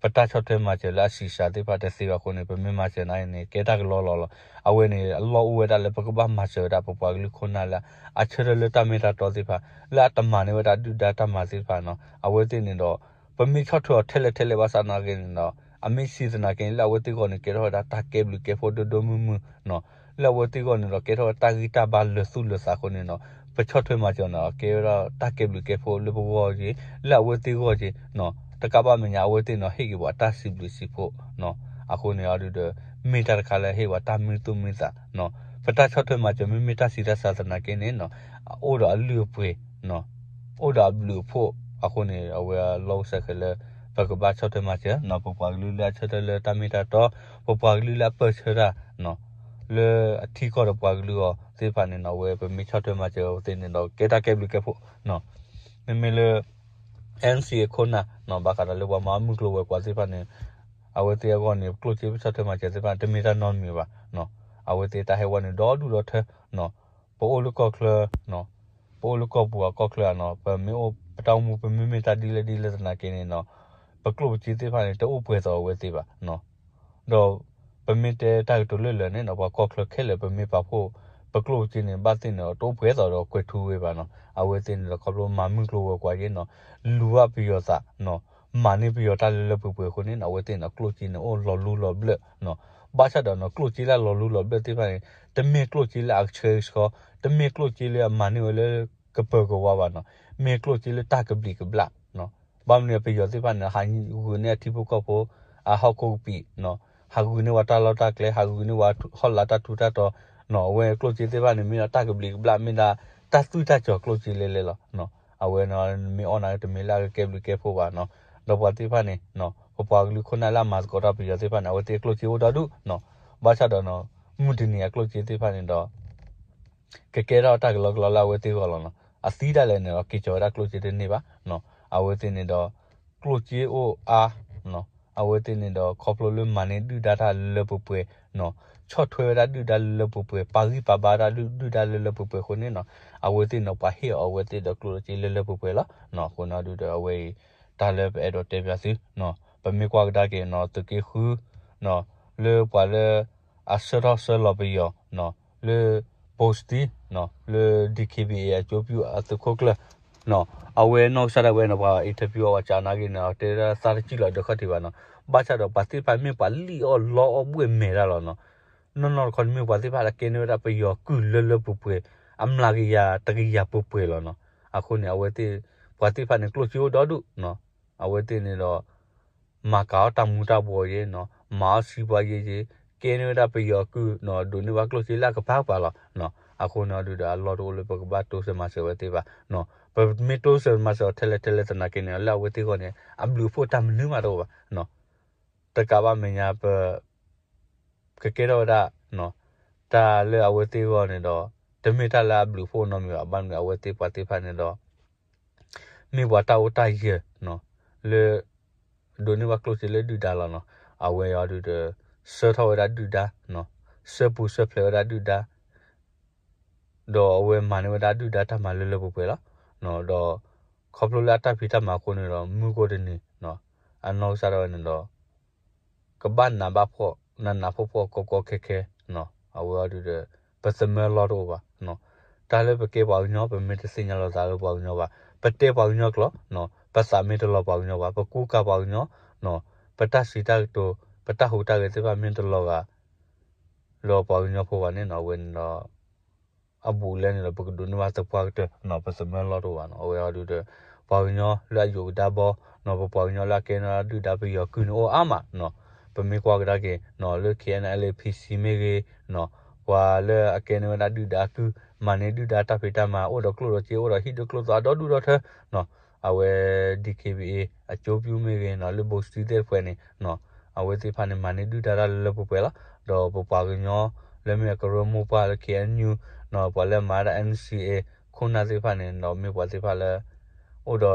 ပတၢ်ဆီၣ်ထွဲမၤစၢၤလၢအဆံးစှၤသ့ၣ်တဖၣ်တသ့ဘၣ်အဃိန့ၣ် ပမ့ၢ်မၤစၢၤန့ၣ်န့ၣ် ကဲတၢ်ကလီလီၤလီၤ အဝဲန့ၣ် အလီၢ်အိၣ်ဝဲဒၣ်လၢပကဘၣ်မၤစၢၤဝဲဒၣ်ပပှၤကလုာ်ခိၣ်နၢ်လၢ အဆၢထၢၣ်လၢတၢ်မ့ၢ်တၢ်တီသ့ၣ်တဖၣ် လၢအတမၤန့ၢ်ဝဲဒၣ်ဒုၣ်ဒါတၢ်မၤသ့ၣ်တဖၣ်နီၤ အဝဲသ့ၣ်န့ၣ်ဒီး ပမ့ၢ်ဆီၣ်ထွဲအီၤထဲလဲၣ်ထဲလဲၣ်ဘၣ်ဆၣ်သနာ်က့န့ၣ်ဒီး အမ့ၢ်ဆံးသနာ်က့န့ၣ် လၢအဝဲသ့ၣ်အဂီၢ်န့ၣ် ကဲထီၣ်ဝဲဒၣ်တၢ်ကဲဘျုးကဲဖှိၣ်ဒိၣ်ဒိၣ်မုၢ်မုၢ်နီၤ လၢအဝဲသ့ၣ်အဂီၢ်န့ၣ်ဒီး ကဲထီၣ်ဝဲတၢ်ဂံၢ်တၢ်ဘါလၢာ်သူၣ်လၢာ်သးအဃိန့ၣ်နီၤ ပဆီၣ်ထွဲမၤစၢၤအီၤန့ၣ် ကဲဝဲဒၣ်တၢ်ကဲဘျုးကဲဖှိၣ်လၢပဂီၢ်က့ၤ လၢအဝဲသ့ၣ်အဂီၢ်က့ၤနီၤ တကးဘၣ်မဲာ်ညါ အဝဲသ့ၣ်န့ၣ်ဒီး ဟ့ၣ်က့ၤပှၤတၢ်စံးဘျုးစံးဖှိၣ်နီၤ အဃိန့ၣ်အီၤဒုးဒီး မ့ၢ်တၢ်တခါလၢဟ့ၣ်ပှၤတၢ်မုာ်သူၣ်မုာ်သးနီၤ ပတၢ်ဆီၣ်ထွဲမၤစၢၤ မ့မ့ၢ်တၢ်ဆံးတၢ်စှၤသနာ်က့န့ၣ်နီၤ အိၣ်ဒီးအလုၢ်အပှ့ၤနီၤ အိၣ်ဒီးအဘျုးအဖှိၣ်အဃိန့ၣ် အဝဲအလီၢ်အိၣ်စဲးဃဲးလၢ ပကဘၣ်ဆီၣ်ထွဲမၤစၢၤနီၤ ပပှၤကလုာ်လၢအဆၢထၢၣ်လၢတၢ်မ့ၢ်တၢ်တီ ပပှၤကလုာ်လၢအပၢၢ်ဆၢတၢ်နီၤ လၢအထံကီၢ်ဒီးပှၤကလုာ်အဂီၢ်သ့ၣ်တဖၣ်န့ၣ်နီၤ အဝဲပမ့ၢ်ဆီၣ်ထွဲမၤစၢၤအဝဲသ့ၣ်န့ၣ်ဒီး ကဲတၢ်ကဲဘျုးကဲဖှိၣ်နီၤ မ့မ့ၢ်လၢ NCA အခိၣ်နၢ်နီၤ ဘၣ်ဃးဒီးလၢပှၤမၤမုၢ်ကျိၤဝဲၤကွာ်သ့ၣ်တဖၣ်န့ၣ် အဝဲသ့ၣ်အဂီၢ်န့ၣ် ကျိၣ်စ့ပဆီၣ်ထွဲမၤစၢၤသ့ၣ်တဖၣ် တမ့ၢ်တၢ်နီတမံၤဘၣ်နီၤ အဝဲသ့ၣ်တၢ်ဟဲဝဲန့ၣ် ဒီဒူၣ်ဒီထၢနီၤ ပအိၣ်လၢကီၢ်ချၢနီၤ ပအိၣ်လၢကီၢ်ပူၤအကီၢ်ချၢဧါနီၤ ပမ့ၢ်အိၣ် အတၢ်အိၣ်မူပမ့မ့ၢ်တၢ်ဒ်လဲၣ်ဒ်လဲၣ်သနာ်က့န့ၣ်နီၤ, ပကျိၣ်ပစ့သ့ၣ်တဖၣ်န့ၣ် တအိၣ်ပှဲၤသိးအဝဲသ့ၣ်ဘၣ်. ဒီးပမ့ၢ်တဲတၢ်ကတိၤလၢလၢာ်န့ၣ်နီၤ, ပှၤကီၢ်ချၢခဲလၢာ် ပမ့ၢ်ပာ်ဖှိၣ် ပကျိၣ်ပစ့န့ၣ် ဘၣ်သ့ၣ်န့ၣ် တအိၣ်ပှဲၤသိးဒီးကွဲၤထူဝ့ဘၣ်နီၤ. အဝဲသ့ၣ်န့ၣ်ဒီး ခီဖျိမၤမုၢ်ကျိၤဝဲၤကွာ်ယဲနီၤ, လူၤဘၣ်ပယီၤသးနီၤ, မၤန့ၢ်ပယီၤတၢ်လၢလၢပှဲၤပှဲၤအဃိန့ၣ်နီၤ, အဝဲသ့ၣ်န့ၣ် ကျိၣ်စ့န့ၣ် အိၣ်လီၤလူလီၤဘျၢၣ်နီၤ. ဘၣ်ဆၣ်ဒီးနီၤ, ကျိၣ်စ့လၢအလီၤလူလီၤဘျၢၣ်သ့ၣ်တဖၣ်န့ၣ် တမ့ၢ်ကျိၣ်စ့လၢအကဆှဲကဆှီ, တမ့ၢ်ကျိၣ်စ့လၢအမၤန့ၢ်ဝဲလၢကပၢၤကဝါဘၣ်နီၤ, မ့ၢ်ကျိၣ်စ့လၢတၢ်ကဘျံးကဘျၣ်နီၤ. ဘၣ်မနုၤပယီၤသ့ၣ်တဖၣ်န့ၣ် ဟးဂုာ်န့ၢ်အထံဖိကီၢ်ဖိ အဟီၣ်ခိၣ်ကပံာ်နီၤ, ဟးဂုာ်န့ၢ်ဝဲတၢ်လီၢ်တၢ်ကျဲ, ဟးဂုာ်န့ၢ်ဝဲဟီၣ်လာ်တၢ်ထူတၢ်တီၤနီၤ. အဝဲကျိၣ်စ့သ့ၣ်တဖၣ်န့ၣ် မ့ၢ်ဒီးတၢ်ကဘျံးကဘျၣ် မ့ၢ်ဒၣ်တၢ်သွံၣ်တၢ်စီၤကျိၣ်စ့လဲၣ်လဲၣ်လီၤ. အဝဲန့ၣ်မ့ၢ်အီၣ်နၤတမ့ၢ်လၢအကကဲဘျုးကဲဖှိၣ်ဘၣ်နီၤ. ဒီးပှၤသ့ၣ်တဖၣ်န့ၣ် ပပှၤကလုာ်ခိၣ်နၢ်လၢအမၤသကိးတၢ်ပယီၤသ့ၣ်တဖၣ်န့ၣ် အဝဲသ့ၣ်ကျိၣ်စ့အိၣ်ဒီဒူၣ်နီၤ. ဘၣ်ဆၣ်ဒီးနီၤ, မုၢ်တနံၤအကျိၣ်စ့သ့ၣ်တဖၣ်န့ၣ်ဒီး ကကဲထီၣ်တၢ်ကလီကလီလၢအဝဲသ့ၣ်ဂီၢ်လီၤနီၤ. အသံဒၣ်လဲာ်န့ၣ်ဒီး က့ၤကီၤဝဲဒၣ်ကျိၣ်စ့တန့ၢ်ဘၣ်နီၤ. အဝဲသ့ၣ်န့ၣ်ဒီး ကျိၣ်စ့အိၣ်အါနီၤ. အဝဲသ့ၣ်န့ၣ်ဒီး ခီဖျိလၢမၤန့ၢ်ဒုၣ်ဒါတၢ်လၢလၢပှဲၤပှဲၤနီၤ, ဆီၣ်ထွဲဝဲဒၣ်ဒုၣ်ဒါလၢလၢပှဲၤပှဲၤ, ပာ်ဂံၢ်ပာ်ဘါဝဲဒၣ်ဒုၣ်ဒါလၢလၢပှဲၤပှဲၤအဃိန့ၣ်နီၤ, အဝဲသ့ၣ်န့ၣ် ပှၤဟ့ၣ်အီၤအဝဲသ့ၣ်ဒီးကျိၣ်စ့လၢလၢပှဲၤပှဲၤလီၤနီၤ. အဃိန့ၣ်ဒုးဒီး အဝဲအံၤ တၢ်လၢပအဲၣ်ဒိးတဲပၠးသုနီၤ. ပမ့ၢ်ကွၢ်ကဒါက့ၤနီၤ, သုးက့ဃုနီၤ, လၢပှၤလၢအဆှၢထီၣ်ဆှၢလီၤပယီၤနီၤ, လၢ ဘိစတံနီၤ, လၢ ဒီးခ့ဘံၣ်အ့ အကၠိပၠူၣ်အသုးခိၣ်ကျၢၢ်နီၤ, အဝဲနီၢ်ကစၢ်ဒၣ်ဝဲန့ၣ် ပှၤ interview အီၤ ပှၤကနၣ်က့ၤန့ၣ် တဲဒၣ်သးတစံၣ်လီၤဒၢးခီၣ်ထံးဘၣ်နီၤ. ဘၣ်ဆၣ်ဒီးပှၤသ့ၣ်တဖၣ်မ့ၢ်ပှၤလံၣ်အီၣ်လီအီၣ်ဘှ့ၣ်မဲာ်တၢ်လီၤနီၤ. နီၢ်နီၢ်တခီန့ၣ် မ့ၢ်ပှၤသ့ၣ်တဖၣ်လၢကဲန့ၢ်ဝဲဒၣ်ပယီၤကုၢ်လၢလၢပှဲၤပှဲၤ, အမျးကယၤတကယၤပှဲၤပှဲၤလီၤနီၤ. အဃိန့ၣ် အဝဲသ့ၣ် ပှၤသ့ၣ်တဖၣ်န့ၣ် ကျိၣ်စ့အိၣ်ဒီဒူၣ်နီၤ. အဝဲသ့ၣ်န့ၣ်ဒီး မၤကၤအီၣ်တၢ်မူၤတၢ်ဘှီးယဲနီၤ, မၤအီၣ်စံပှၤယဲယဲ, ကဲန့ၢ်ဝဲဒၣ်ပယီၤကုၢ်နီၤ, ဒိးန့ၢ်ဘၣ်ကျိၣ်စ့လၢအကပၤကပၤလီၤနီၤ. အဃိန့ၣ်ဒုးဒီး အလီၢ်တအိၣ်လၢပကဘၣ်တိစၢၤမၤစၢၤဝဲသ့ၣ်ဘၣ်နီၤ. ပမ့ၢ်တိစၢၤမၤစၢၤအီၤထဲလဲၣ်ထဲလဲၣ်သနာ်က့န့ၣ် လၢအဝဲသ့ၣ်အဂီၢ်န့ၣ် အဘျုးအဖှိၣ်တၢ်မနုၤမးတအိၣ်ဘၣ်နီၤ. တကးဘၣ်မဲာ်ညါပ ကကဲထီၣ်ဝဲဒၣ်နီၤ, တၢ်လၢအဝဲသ့ၣ်အဂီၢ်န့ၣ်ဒီး တမ့ၢ်တၢ်လၢအဘျုးအဖှိၣ်နီတမံၤဘၣ်. ဘၣ်မနုၤအဝဲသ့ၣ်ပှၤသ့ၣ်တဖၣ်န့ၣ်ဒီး မ့ၢ်ပှၤတၢ်အိၣ်တၢ်ယၢၤနီၤ, လၢ ဒိးန့ၢ်ဘၣ်ကျိၣ်စ့လၢဒုၣ်ဒါလီၤနီၤ. အဝဲအံၤဒုးဒီး ဆှၢထီၣ်ဝဲဒၣ်ဒုၣ်ဒါနီၤ, ဆှၢပူၤဆှၢဖျဲးဝဲဒၣ်ဒုၣ်ဒါ ဒီးအဝဲမၤန့ၢ်ဝဲဒၣ်ဒုၣ်ဒါတၢ်မၤလၢလၢပှဲၤပှဲၤလီၤ. ဒီးခီဖျိလၢအတၢ်ဖံးတၢ်မၤအဃိန့ၣ်ဒီး မုၢ်ကအိၣ်တနံၤနီၤ, အနီၢ်ကစၢ်ဒၣ်ဝဲန့ၣ်ဒီး ကဘၣ်နးဘၣ်ဖှီၣ် နးနးဖှီၣ်ဖှီၣ်ကီကီခဲခဲနီၤ. အဝဲအံၤဒုးဒီး ပသမၢလီၢ်တအိၣ်ဘၣ်နီၤ. တၢ်လၢပကဲပှၤကညီ ပမ့ၢ်တသ့ၣ်ညါလိာ်သးလၢပှၤကညီဘၣ်, ပတဲပှၤကညီကျိာ်နီၤ, ပသးမ့ၢ်တလီၤပှၤကညီဘၣ်, ပကူကၤပှၤကညီနီၤ, ပတၢ်စံးတၢ်ကတိၤ ပတၢ်ဟူးတၢ်ဂဲၤသ့ၣ်တဖၣ်မ့ၢ်တလီၤဂာ် လၢပှၤကညီဖိဘၣ်န့ၣ်နီၤ, အဝဲန့ၣ်ဒီး အဘူးအလဲန့ၣ်ဒီး ပကဒိးန့ၢ်ဘၣ်သပှၢ်ကတၢၢ်နီၤ, ပသမၢလီၢ်တအိၣ်ဘၣ်နီၤ. အဝဲအံၤဒုးဒီး ပှၤကညီလၢအယိာ်ကဒါဘီနီၤ, ပပှၤကညီလၢအကဲန့ၢ်ဒုၣ်ဒါပယီၤကုၢ်န့ၣ်အိၣ်အါမးနီၤ. ပမ့ၢ်ကွၢ်ကဒါက့ၤနီၤ, လၢ ခဲအံၤအ့လ်အ့ ဖံစံမ့ၢ်ဂ့ၤနီၤ, ပှၤလၢအကဲန့ၢ်ဝဲဒၣ်ဒုၣ်ဒါကုၢ် မၤန့ၢ်ဒုၣ်ဒါတၢ်ဖံးတၢ်မၤ အိၣ်ဒီးကျိၣ်ဒီးစ့ အိၣ်ဒီးဟံၣ်ဒီးကျိၣ်သီအဒီဒူၣ်ဒီထၢနီၤ. အဝဲ ဒီးခ့ဘံၣ်အ့ အကၠိပၠူၣ်မ့ၢ်ဂ့ၤနီၤ, လၢဘိစတံသ့ၣ်တဖၣ်န့ၣ်နီၤ, အဝဲသ့ၣ်တဖၣ်န့ၣ် မၤန့ၢ်ဒုၣ်ဒါတၢ်လၢလၢပှဲၤပှဲၤလီၤ. ဒီးပပှၤကညီလၢမ့ၢ်အကရၢမိၢ်ပှၢ်လၢ ခဲအံၤအ့လ်ယူၣ်နီၤ, ပှၤလၢမၤဒၣ် အ့ၣ်အ့ၣ်စံၣ်အ့ ခိၣ်နၢ်သ့ၣ်တဖၣ်န့ၣ်ဒီး မ့ၢ်ပှၤသ့ၣ်တဖၣ်လၢ အိၣ်ဒီ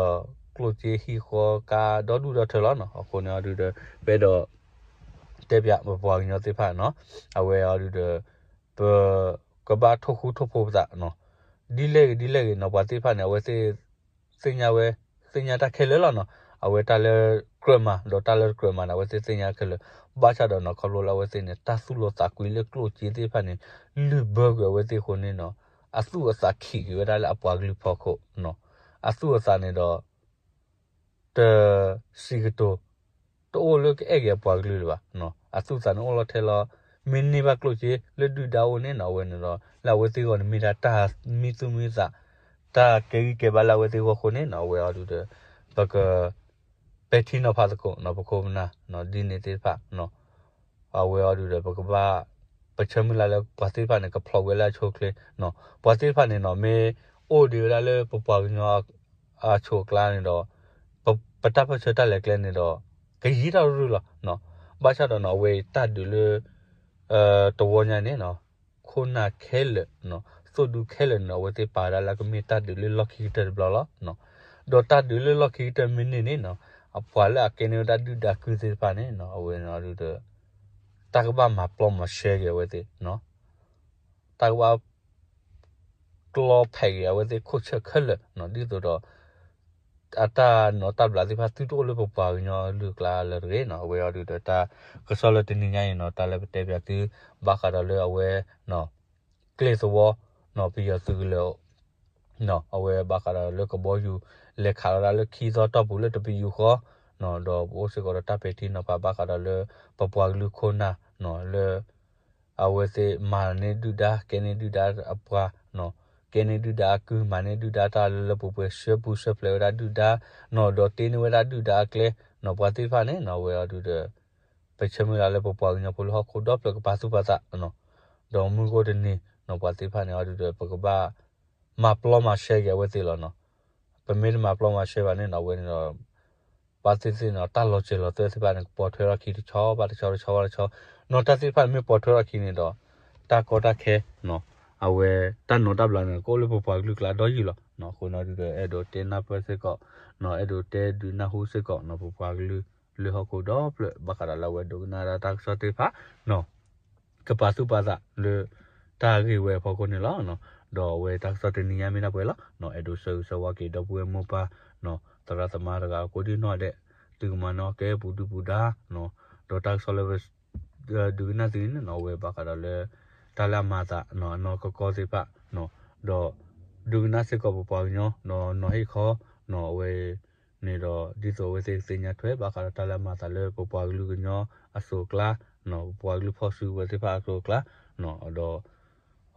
းကျိၣ်စ့ဟံၣ်ဃီကါဒီဒူၣ်ဒီထၢလီၤနီၤ. အဃိန့ၣ်အံၤဒုးဒီး ပအဲၣ်ဒိး တဲပၠးပပှၤကညီသ့ၣ်တဖၣ်နီၤ, အဝဲအံၤဒုးဒီး ပကဘၣ်ထိၣ်ဃူထိၣ်ဖိးပသးနီၤ, ဒ်လဲၣ်ဂ့ၤဒ်လဲၣ်ဂ့ၤနီၤ, ပှၤသ့ၣ်တဖၣ်န့ၣ် အဝဲသ့ၣ် သ့ၣ်ညါဝဲ သ့ၣ်ညါတၢ်ခဲလၢာ်လီၤနီၤ. အဝဲတၢ်လၢကြၢးမၤ ဒီးတၢ်လၢတကြၢးမၤန့ၣ် အဝဲသ့ၣ်သ့ၣ်ညါခဲလၢာ်, ဘၣ်ဆၣ်ဒီးနီၤ ခီဖျိလၢအဝဲသ့ၣ်န့ၣ် တၢ်သူၣ်လီသးကွံလၢကျိၣ်စ့သ့ၣ်တဖၣ်န့ၣ် လုၢ်ဘၢကွံာ်အဝဲသ့ၣ်အဃိန့ၣ်နီၤ, အသူၣ်အသးခံးက့ၤဝဲဒၣ်လၢအပှၤကလုာ်ဖီခိၣ်နီၤ, အသူၣ်အသးန့ၣ်ဒီး တစံးကတိၤ တအိၣ်လၢကအဲၣ်က့ၤအပှၤကလုာ်လၢၤဘၣ်နီၤ, အသူၣ်အသးန့ၣ်အိၣ်လီၤထဲလီၤ. မ့ၢ်န့ၢ်ဘၣ်ကျိၣ်စ့လၢဒုၣ်ဒါအိၣ်န့ၣ်နီၤ, အဝဲန့ၣ်ဒီး လၢအဝဲသ့ၣ်အဂီၢ်န့ၣ် မ့ၢ်ဒၣ်တၢ်မံသူၣ်မံသး တၢ်ကဲဂံၢ်ကဲဘါလၢအဝဲသ့ၣ်အဂီၢ်အဃိန့ၣ်နီၤ, အဝဲအံၤဒုးဒီး ပက ပဲာ်ထံနီၤဖးသကိးနီၤ, ပခိၣ်ပနၢ်နီၤ, ဒ်န့ၣ်သ့ၣ်တဖၣ်နီၤ, အဝဲအံၤဒုးဒီး ပကဘၣ် ပဆၢမုၢ်လၢ်လၢပှၤသ့ၣ်တဖၣ်န့ၣ် ကဖျိးဝဲလၢအဆိအချ့နီၤ. ပှၤသ့ၣ်တဖၣ်န့ၣ်နီၤ မ့ၢ်အိၣ်ဒံးဝဲဒၣ်လၢပပှၤကညီအဆိအကျါန့ၣ်ဒီး ပတၢ်ပၢၢ်ဆၢတၢ်လဲၤကျဲန့ၣ်ဒီး ကယံာ်ထီၣ်ရုၢ်လီၤနီၤ. ဘၣ်ဆၣ်ဒီးနီၤ အဝဲအံၤတၢ်ဒုးလၢ တဝီညါန့ၣ်နီၤ ခိၣ်နၢ်ခဲလၢာ်နီၤ သိၣ်ဒူခဲလၢာ်န့ၣ် အဝဲသ့ၣ်ပာ်ဝဲဒၣ်လၢကမ့ၢ်တၢ်ဒုးလၢလီၢ်ခံကတၢၢ်တဘျီလီၤနီၤ. ဒီးတၢ်ဒုးလၢလီၢ်ခံကတၢၢ်မ့ၢ်န့ၢ်န့ၣ်နီၤ အပှၤလၢအကဲန့ၢ်ဝဲဒၣ်ဒုၣ်ဒါကုၢ်သ့ၣ်တဖၣ်န့ၣ်နီၤ အဝဲန့ၣ်ဒုးဒီး တၢ်ကဘၣ်မၤပျီမၤရှဲက့ၤအဝဲသ့ၣ်နီၤ. တၢ်ကဘၣ် ကျီဖဲးက့ၤအဝဲသ့ၣ်ခိၣ်ဆၢၣ်ခဲလၢာ်နီၤ, ဒ်သိးဒီး အတၢ်နီၣ်တၢ်ဘျးသ့ၣ်တဖၣ် သုတအိၣ်လၢပပှၤကညီကလုာ်ကျါလၢၤတဂ့ၤနီၤ. အဝဲအံၤဒုးဒီးတၢ်ကစီၣ်လၢတနံၤညါအံၤနီၤ တၢ်လၢပတဲပၠးသု ဘၣ်ဃးဒီးလၢအဝဲ ကျ့ၣ်သဝီ ပယီၤသုးကလၢၤ အဝဲဘၣ်ဃးဒီးလၢကဘီယူၤ လဲၤခးလီၤဒၣ်လၢခံသီတီၢ်ပူၤလၢတပယူာ်ဃီ ဒီးပအိၣ်စ့ၢ်ကီးဒီးတၢ်ပဲာ်ထံနီၤဖးဘၣ်ဃးဒီးလၢ ပပှၤကလုာ်ခိၣ်နၢ် လၢ အဝဲသ့ၣ်မၤန့ၢ်ဒုၣ်ဒါ ကဲန့ၢ်ဒုၣ်ဒါအပှၤ ကဲန့ၢ်ဒုၣ်ဒါအကုၢ် မၤန့ၢ်ဒုၣ်ဒါတၢ်လၢလၢပှဲၤပှဲၤ ဆှၢပူၤဆှၢဖျဲးဝဲဒၣ်ဒုၣ်ဒါ ဒီးတ့န့ၢ်ဝဲဒၣ်ဒုၣ်ဒါအကျဲ ပှၤသ့ၣ်တဖၣ်န့ၣ် အဝဲအံၤဒုးဒီး ပဆၢမုၢ်လၢ်လၢပပှၤကညီဖိလၢဟီၣ်ခိၣ်ဒီဖျၢၣ်ကပာ်သူၣ်ပာ်သး ဒီးမုၢ်ဂီၢ်တနံၤ ပှၤသ့ၣ်တဖၣ်န့ၣ်အံၤဒုးဒီး ပကဘၣ် မၤပျီမၤရှဲက့ၤအဝဲသ့ၣ်လီၤနီၤ. ပမ့ၢ်တမၤပျီမၤရှဲဘၣ်န့ၣ်နီၤ အဝဲန့ၣ်ဒီး ပှၤသ့ၣ်သ့ၣ်န့ၣ် တၢ်လီၤစၢၤလီၤသွဲၣ်သ့ၣ်တဖၣ်န့ၣ် ကပိာ်ထွဲထီၣ်ခံတဆီဘၣ်တဆီ တဆီဘၣ်တဆီ နီၤ တၢ်သ့ၣ်တဖၣ်န့ၣ်မ့ၢ်ပိာ်ထွဲထီၣ်ခံန့ၣ်ဒီး တၢ်ကီတၢ်ခဲ အဝဲတၢ်နီၣ်တၢ်ဘျးန့ၣ် ကအိၣ်လၢပပှၤကလုာ်ကျါဒီးယုၢ်လီၤ. အဃိန့ၣ်ဒုးဒီး အဲၣ်ဒိးတဲနၢ်ပၢၢ်စ့ၢ်ကီး အဲၣ်ဒိးတဲဒုးနၢ်ဟူစ့ၢ်ကီးနီၤ ပပှၤကလုာ်လၢဟီၣ်ခိၣ်ဒီဖျၢၣ် ဘၣ်ဃးဒီးလၢအဝဲဒိကနၣ်ဒၣ်တၢ်ကစီၣ်သ့ၣ်တဖၣ် ကပာ်သူၣ်ပာ်သးလၢ တၢ်ဂ့ၢ်ဝဲအဖီခိၣ်န့ၣ်လီၤ. ဒီးအဝဲတၢ်ကစီၣ်တနံၤညါမ့ၢ်ဒၣ်ပှဲၤလီၤ. အဲၣ်ဒိးဆၢဂ့ၤဆၢဝါက့ၤ ဒီပုၢ်ဝဲၢ်မိၢ်ပၢ် သရၣ်သမါတဂၤကိးဒံနီၢ်ဒဲး သုကမၤနၢၤကဲပူၤဒုပူၤဒါ ဒီးတၢ်ကစီၣ်လၢ ဒုးကနၣ်သုန့ၣ်နီၤ အဝဲဘၣ်ဃးဒီးလၢ တၢ်လၢအမၤသး အနီၢ်ကီၢ်ကီၢ်သ့ၣ်တဖၣ် ဒီး ဒုးကနၣ်စ့ၢ်ကီးပပှၤကညီ ဒီးနီၢ်ဟ့ၣ်ခီ အဝဲ န့ၣ်ဒီး ဒ်သိးအဝဲသ့ၣ်ကသ့ၣ်ညါထွဲ ဘၣ်ဃးဒီးတၢ်လၢအမၤသးလၢပပှၤကလုာ်ကညီအစိၤအကျါ ပပှၤကလုာ်ဖီၣ်စုကဝဲၤသ့ၣ်တဖၣ်အစိၤအကျါ ဒီး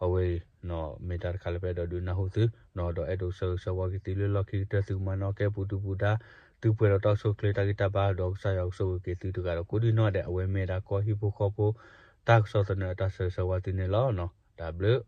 အဝဲအံၤ မ့ၢ်တၢ်တခါလၢပအဲၣ်ဒိးဒုးနၢ်ဟူသု ဒီးအဲၣ်ဒိးဆၢဂ့ၤဆၢဝါက့ၤသုလၢလီၢ်ခံကတၢၢ် သုကမၤနၢၤကဲပူၤဒုပူၤဒါ သုပှဲၤဒီးတၢ်အိၣ်ဆူၣ်အိၣ်ချ့တၢ်ဂံၢ်တၢ်ဘါ ဒီးကစၢ်ယွၤကဆိၣ်ဂ့ၤက့ၤသုတဂၤဒီးကိးဒံနီၢ်ဒဲး အဝဲမ့ၢ်ဒၣ်ကီၢ်ဟံၣ်ဖိဃီဖိ တၢ်ကစီၣ်သနၢၣ်အတၢ်ဆၢဂ့ၤဆၢဝါသုန့ၣ်လီၤ. တၢ်ဘျုး